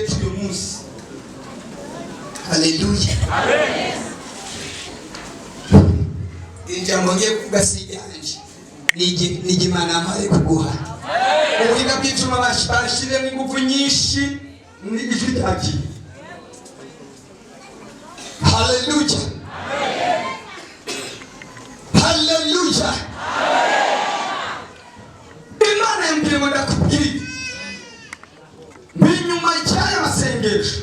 Cy'uyu munsi. Haleluya! Ijambo ngiye kuvuga si iryanjye, ni iry'Imana yampaye kuguha. Ubuhinga bw'icyuma bashyiremo ingufu nyinshi, ni ijwi ryagiye. Haleluya, haleluya! Imana yambwiye ngo ndakubwire ngo inyuma y'aya masengesho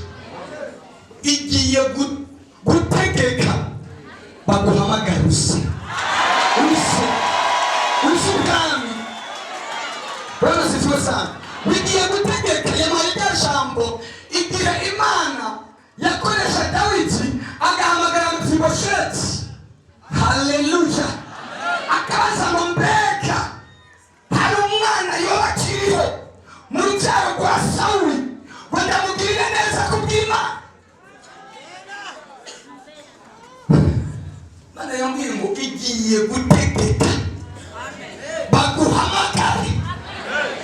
igiye gutegeka baguhamagara use use use ubwami. Bwana sifiwe sana. Bigiye gutegeka, yamuhaye irya jambo igihe Imana yakoresha Dawidi agahamagara Mefibosheti. Haleluya! Akabaza ngo: "Mbega hari umwana yoba akiriho mu rubyaro rwa Sawuli ngo ndamugirire neza kubw'Imana?" Imana yambwiye ngo igiye gutegeka baguhamagare,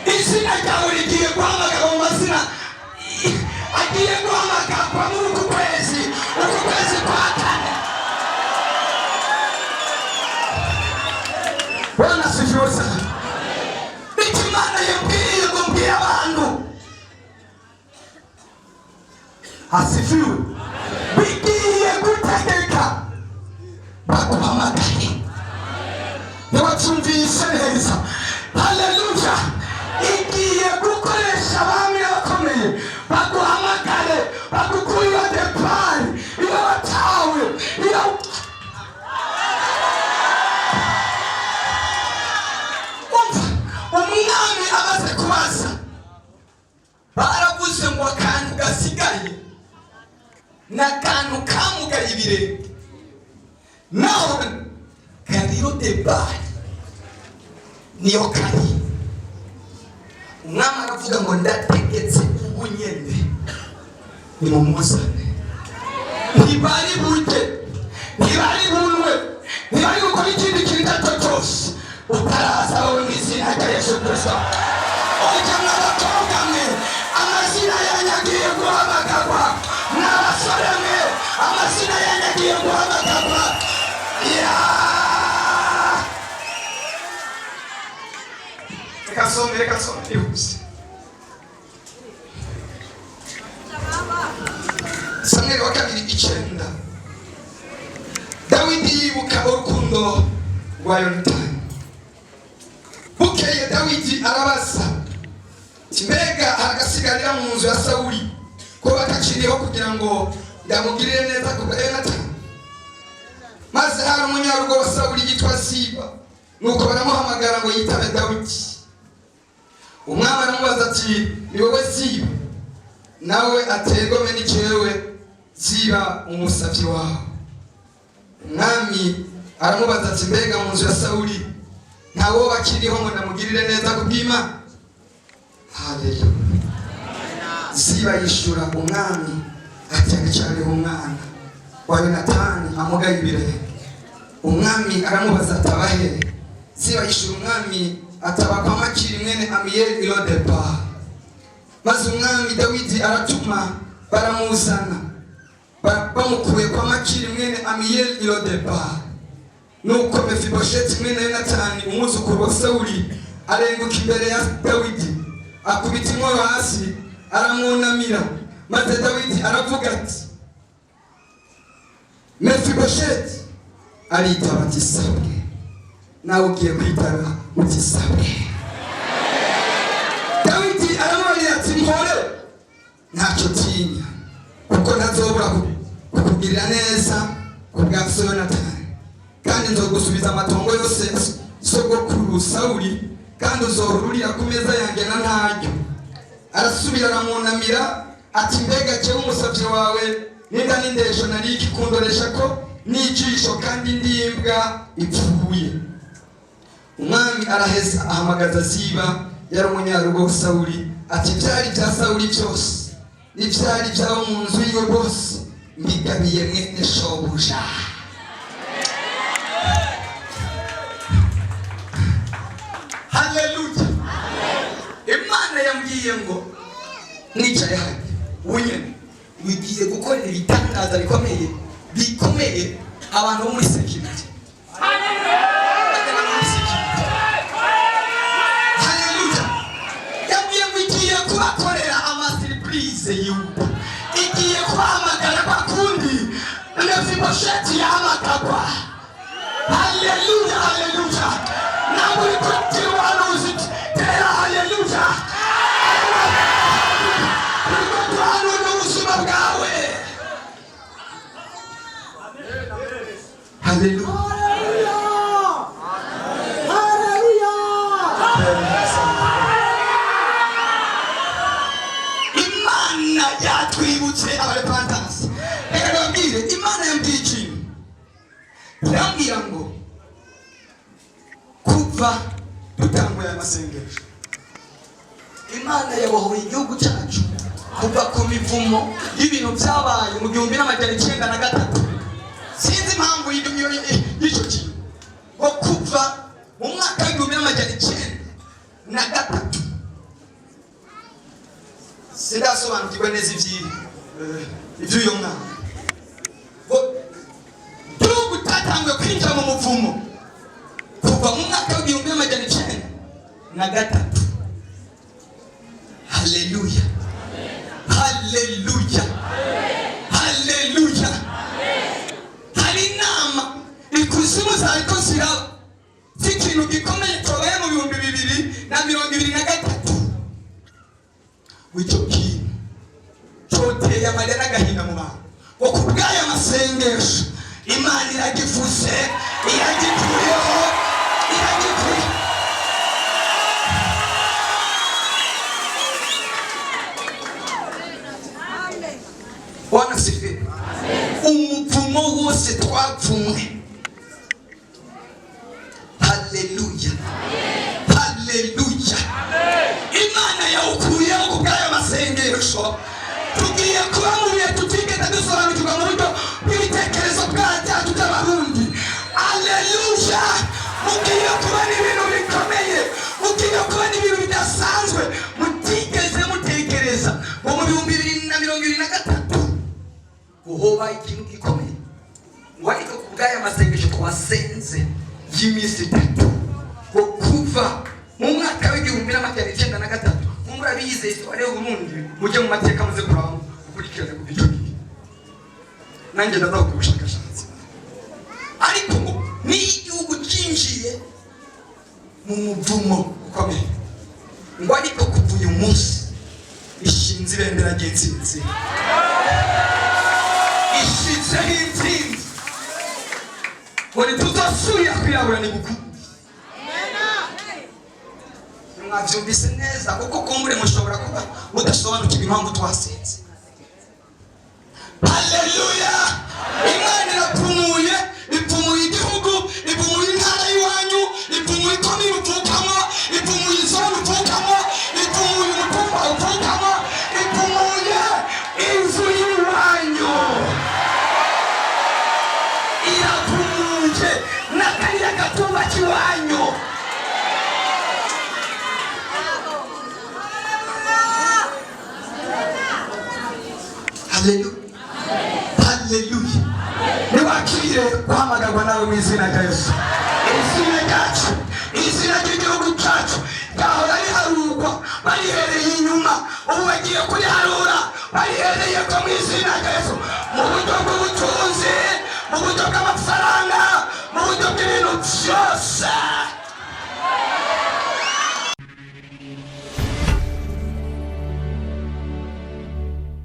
izina ryawe rigiye guhamagarwa mu mazina agiye guhamagarwa muri uku kwezi, uku kwezi kwa kane. Bwana asifiwe sana. Icyo Imana yambwiye ngo mbwire abantu, asifiwe, bigiye gutegeka baguhamagare. Ntiwacyumvise neza. Haleluya! Igiye gukoresha abami n'abakomeye baguhamagare, bagukure iyo depari, iyo watawe, iyo umva. Umwami amaze kubaza, baravuze ngo akantu gasigaye ni akantu kamugaye ibirenge, naho kariro debari niyo kari. Umwami aravuga ngo: "Ndategetse ubu nyene, nimumuzane." Ntibari burye, ntibari bunwe, ntibari gukora ikindi kintu icyo ari cyo cyose utaraza wowe. Mu izina rya Yesu Kirisito, ujya mw'abakobwa mwe, amazina yanyu agiye guhamagarwa. Mw'abasore mwe, amazina yanyu agiye guhamagarwa. Ya, reka nsome, reka nsome ihuse. Samweli wa kabiri 9. Dawidi yibuka urukundo rwa Yonatani. Bukeye Dawidi arabaza ati: "Mbega haragasigarira mu nzu ya Sawuli ko bakakiriho kugira ngo ndamugirire neza kubwa Yonatani?" Maze hari umunyarugo wa Sawuli yitwa Siba, nuko baramuhamagara ngo yitabe Dawidi. Umwami aramubaza ati: "Ni wowe Siba?" Nawe ati: "Egome, ni jewe Ziba, umusavyi wawe." Umwami aramubaza ati: "Mbega mu nzu ya Sawuli ntawo bakiriho ngo ndamugirire neza kubw'Imana?" Haleluya! Ziba yishura umwami ati: "Haracyariho umwana wa Yonatani amugaye ibirenge." Umwami aramubaza ati: "Abahe?" Ziba yishura umwami ati: "Aba kwa Makiri mwene Amiyeli i Lodeba." Maze umwami Dawidi aratuma baramuzana, bamukuye kwa Makiri mwene Amiyeli i Lodeba. Nuko Mefibosheti mwene Yonatani, umwuzukuru wa Sawuli, arenguka imbere ya Dawidi, akubita inkoro hasi, aramwunamira. Maze Dawidi aravuga ati: "Mefibosheti!" Aritaba ati: "Sabwe." Nawe ugiye kwitaba uti: "Sabwe." Dawidi aramubarira ati: "Mpore, ntacyo tinya, kuko ntazobura kukugirira neza ku bwa so Yonatani, kandi nzogusubiza amatongo yose ya sogokuru Sawuli, kandi uzohora ku meza yanjye na ntaryo." Arasubira aramwunamira ati: "Mbega jyewe umusavyi wawe ninda n'indesho nari iki kundoresha ko n'ijisho, kandi ndi imbwa ipfuye?" Umwami araheza ahamagaza Ziba, yari umunyarugo wa Sawuli, ati: "Ivyari bya Sawuli byose n'ivyari byabo mu nzu yiwe bose mbigabiye mwene shobuja." Haleluya! Imana yambwiye ngo nicaye hano Ubu nyene wigiye gukorera ibitangaza bikomeye bikomeye abantu bo muri sécurité. Abantu muri sécurité, haleluya! Yambwiye ngo igiye kubakorera ama surprise, yuko igiye kubahamagara kwa kundi Mefibosheti yahamagagwa. Haleluya, haleluya! Nawe uri kuratira ubuhanuzi, tera haleluya! Uriko tuhanura ubuzima bwawe. Haleluya! Haleluya! Imana yatwibutse abarepantansi. Reka ndababwire, Imana yambwiye ikintu, irambwira ngo kuva dutanguye aya masengesho, Imana yabohoye igihugu cyacu kuva ku mivumo y'ibintu byabaye mu 1903. Sinzi impamvu y'icyo kintu, ngo kuva mu mwaka w'1903, sindasobanukirwa neza iby'uyu mwaka, ngo igihugu cyatanguye kwinjira mu muvumo kuva mu mwaka w'1903. Haleluya, haleluya, haleluya! Hari inama ikuzimu zariko ziraba z'ikintu gikomeye cyobaye mu 2023. Icyo kintu cyoteye amarira n'agahinda mu bantu, ngo ku bw'aya masengesho Imana iragifuse, iragikuyeho, iragikuye. Bwana sifiwe! Umuvumo wose twapfumwe, haleluya, haleluya, Imana yawukuyeho ku bw'aya masengesho. Tugiye kuba mu bihe tutigeze dusobanukirwa mu buryo bw'ibitekerezo bwacu by'Abarundi. Aleluya! Mugiye kuba n'ibintu bikomeye, mugiye kuba n'ibintu bidasanzwe mutigeze mutekereza, ngo mu 2023 uhoba ikintu gikomeye, ngo ariko ku bw'aya masengesho twasenze y'iminsi 3, ngo kuva mu mwaka w'1903. Murabize histoire y'Uburundi, mujye mu mateka, muze kuraba, ukurikirane kuva icyo gihe. Nanjye ndaza gukora ubushakashatsi, ariko ngo niyo igihugu cyinjiye mu muvumo ukomeye, ngo ariko kuva uyu munsi ishinze ibendera ry'intsinzi, ishizeho intsinzi, ngo ntituzasubira kwirabura. Ni gukunda, mwabyumvise neza, kuko kumbure mushobora kuba mudasobanukirwa impamvu twasenze. Haleluya! Imana irapfumuye, ipfumuye igihugu, ipfumuye intara y'iwanyu, ipfumuye ikomine uvukamo, ipfumuye izone uvukamo, ipfumuye umutumba uvukamo, ipfumuye inzu y'iwanyu, irapfumuye n'akariya gatumba k'iwanyu. Haleluya, haleluya! Niwakire guhamagarwa nawe mu izina rya Yesu. Izina ryacu, izina ry'igihugu cyacu ryahora riharurwa barihereye inyuma, ubu bagiye kuriharura barihereye ko mu izina rya Yesu, mu buryo bw'ubutunzi, mu buryo bw'amafaranga, mu buryo bw'ibintu byose.